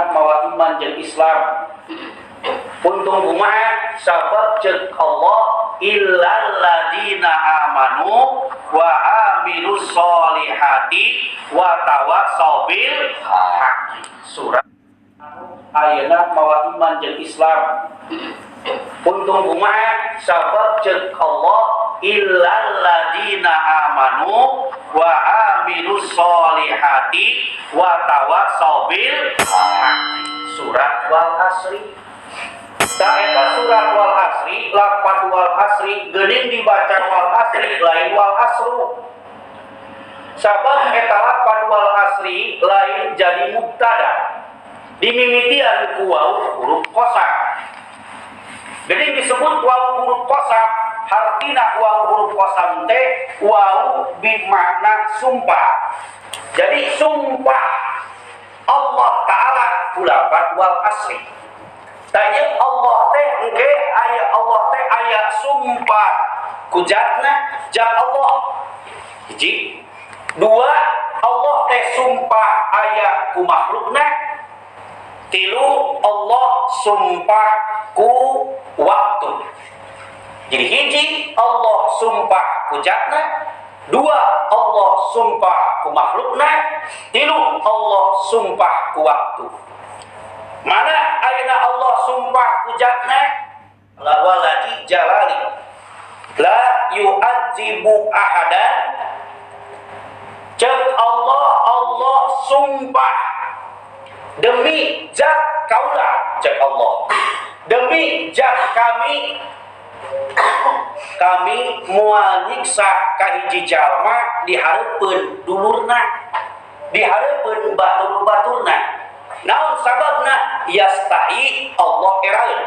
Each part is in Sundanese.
Ayeuna mawa iman jeung Islam. Untung kumaha sabab ceuk Allah illal ladina amanu wa amilus solihati wa tawassaw bil haqqi. Surat ayeuna mawa iman jeung Islam. Untung kumaha sabab ceuk Allah illal ladina amanu wa amilus solihati wa tawassaw bil haqqi. Surat Wal Asri. Eta surat Wal Asri, lapat Wal Asri, geuning dibaca Wal Asri lain Wal Asru. Sabab eta lapat Wal Asri lain jadi mubtada. Dimimitian ku waw huruf qasam. Geuning disebut waw huruf qasam, hartina waw huruf qasam teh waw bimakna sumpah. Jadi sumpah Allah Ta'ala ku lapat Wal Asri. Tanya Allah teh engke aya Allah teh aya sumpah kujatna jat Allah. Hiji. Dua, Allah teh sumpah aya ku makhlukna. Tilu, Allah sumpah ku waktu. Jadi hiji Allah sumpah kujatna, dua Allah sumpah ku makhlukna, tilu Allah sumpah ku waktu. Mana ayeuna Allah sumpah kujatna? La waladi jalali la yu'adzibu ahadan. Cek Allah, Allah sumpah demi zat kaula, cek Allah. Demi zat kami, kami moal nyiksa ka hiji jalma di hareupeun dulurna, di hareupeun batur-baturna. Naon sababna? Yastahi Allah eraeun.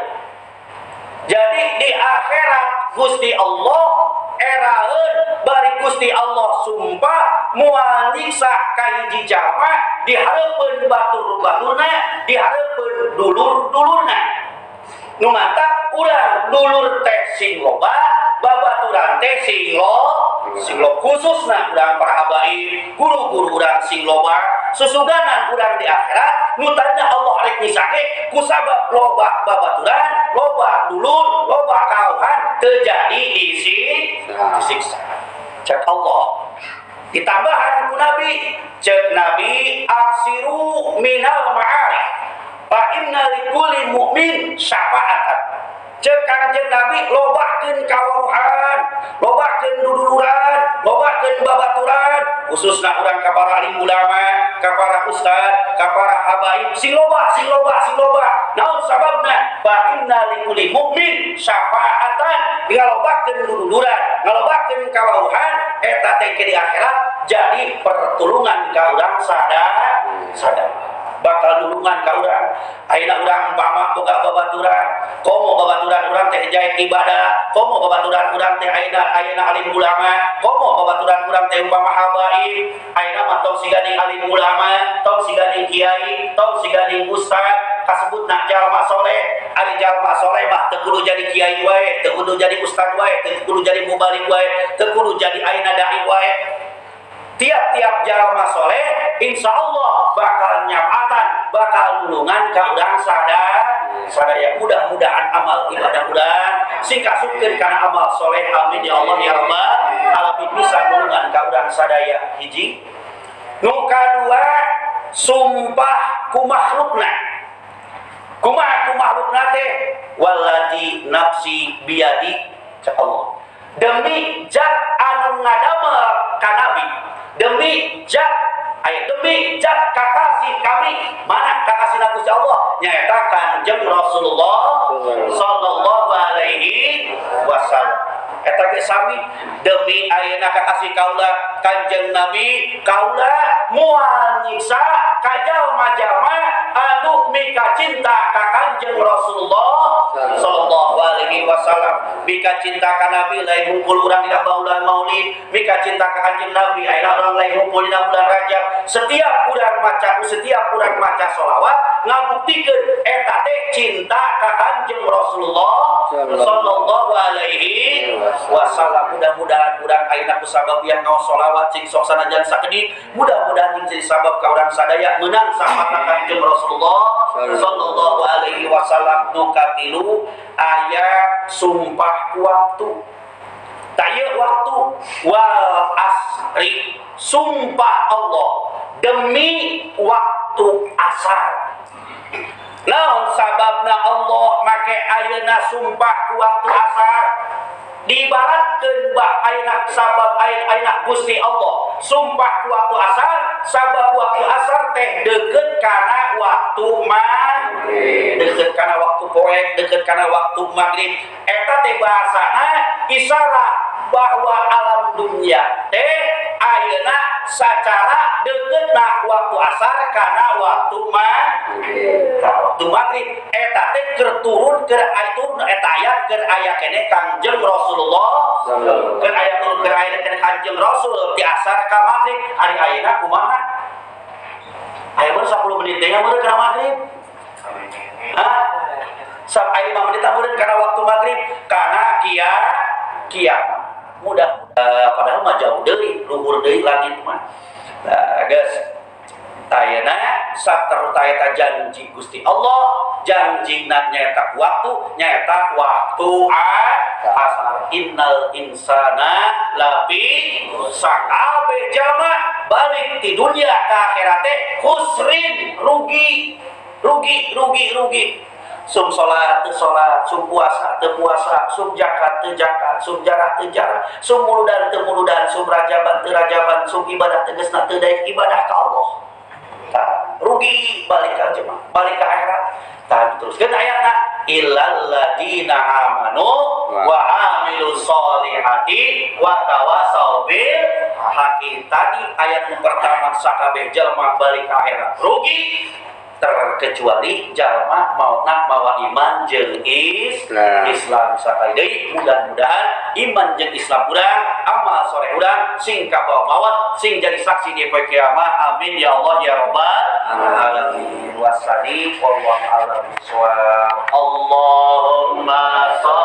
Jadi di akhirat Gusti Allah eraeun, bari Gusti Allah sumpah moal nyiksa ka hiji jalma di hareupeun batur-baturna, di hareupeun dulur-dulurna. Nu matak urang dulur teh sing loba, babaturan teh sing loba, khususna urang para habaib, guru-guru urang sing loba, susuganan urang di akhirat nu tadina Allah rek nyisake kusabab loba babaturan, loba dulur, loba kauhan terjadi disiksa. Cek Allah. Ditambahan ku Nabi, cek Nabi aksiru minal ma'arif fa inna likulli mu'min syafa'atan. Cek Kangjeng Nabi lobakeun kawauhan, lobakeun duduluran, lobakeun babaturan, khususna urang ka para alim ulama, ka para ustad, ka para habaib, sing loba, sing loba, sing loba. Naon sababna? Fa inna likulli mu'min syafa'atan. Ngalobakeun duduluran, ngalobakeun kawauhan, eta teh di akhirat jadi pertulungan ka urang sadar. Bakal nulungan ka urang. Ayeuna urang umpama boga babaturan, komo babaturan urang teh jaya ibadah, komo babaturan urang teh ayeuna alim ulama, komo babaturan urang teh umpama habaib, ayeuna mah tong siga deui alim ulama, tong siga deui kiai, tong siga deui ustad, kasebutna jalma soleh. Ari jalma soleh mah teu kudu jadi kiai wae, teu kudu jadi ustad wae, teu kudu jadi mubalig wae, teu kudu jadi ayeuna dai wae. Tiap-tiap jalma soleh insya Allah bakal nyapatan, bakal nulungan ka urang sadaya. Mudah-mudahan amal ibadah urang sing kasupkeun kana amal soleh, amin ya Allah ya Rabbal alamin, bisa nulungan ka urang sadaya. Hiji. Nu kadua, sumpah ku makhlukna. Kumaha ku makhlukna teh? Walladzi nafsi biyadi, cek Allah. Demi zat anu ngadamel ka Nabi, demi zat aya demi zat kakasih kami, mana kakasih Gusti Allah nyaeta Kanjeng Rasulullah sallallahu alaihi wasallam. Eta ge sami demi ayeuna kakasih kaula Kanjeng Nabi, kaula moal nyiksa ka jalma-jalma anu mika cinta ka Kanjeng Rasulullah sallallahu alaihi wasallam. Mika cinta ka Nabi lain hungkul urang dina bulan Maulid, mika cinta ka Kanjeng Nabi ayeuna urang lain hungkul dina bulan Rajab. Setiap urang maca, setiap urang maca sholawat ngabuktikeun eta teh cinta ka Kanjeng Rasulullah sallallahu alaihi wasallam. Mudah-mudahan urang ayeuna ku sabab yang ngaos sholawat sing sok sanajan sakedik, mudah-mudahan jeung jadi sabab ka urang sadaya meunang syafaat Kanjeng Rasulullah sallallahu alaihi wasallam. Nu katilu aya sumpah waktu. Taya waktu wal asri, sumpah Allah demi waktu asar. Naon sababna Allah make ayeuna sumpah ku waktu asar? Diibaratkeun bah ayeuna sabab ayeuna Gusti Allah sumpah ku waktu asar, sabab waktu asar teh deukeut kana waktu maghrib, deukeut kana waktu poek, deukeut kana waktu maghrib. Eta teh bahasana isyarat bahwa alam dunia teh ayeuna sacara deukeutna waktu asar kana waktu maghrib. Waktu maghrib eta teh keur turun keur turun eta ayat keur aya keneh Kangjeng Rasulullah, keur aya turun keur aya keneh Kangjeng Rasul ti asar ka maghrib. Ari ayeuna kumaha? Aya meureun 10 menit deui meureun kana maghrib. Hah? Sampai 5 menit meureun kana waktu maghrib kana kiamat. Mudah padahal mah jauh deui, luhur deui langit mah. Nah, geus ayeuna saterus eta janji Gusti Allah, janjina nyaeta waktu, nyaeta waktu asar. Innal insana lafi sakabeh jalma balik ti dunia ka akhirat teh khusrin, rugi, rugi, rugi, rugi. Sum salat teu salat, sum puasa teu puasa, sum zakat teu zakat, sum jarah teu jarah, sum muludan teu muludan, sum rajaban teu rajaban, sum ibadah tegasna teu daek ibadah ka Allah. Tah, rugi balik ka jemaah, balik ka akhirat. Tah teruskeun ayatna illal ladina amanu wa amilus solihati wa tawasau bil haqqi. Tadi ayat nu pertama sakabeh jelema balik ka akhirat rugi, terkecuali jalma mautna mawa iman jeung Islam. Sakali deui mudah-mudahan iman jeung Islam urang, amal soleh urang sing kabawa maut, sing jadi saksi di poe kiamat. Amin ya Allah ya rabbal alamin. Wassalli wallahu a'lam bissawab. Allahumma shalli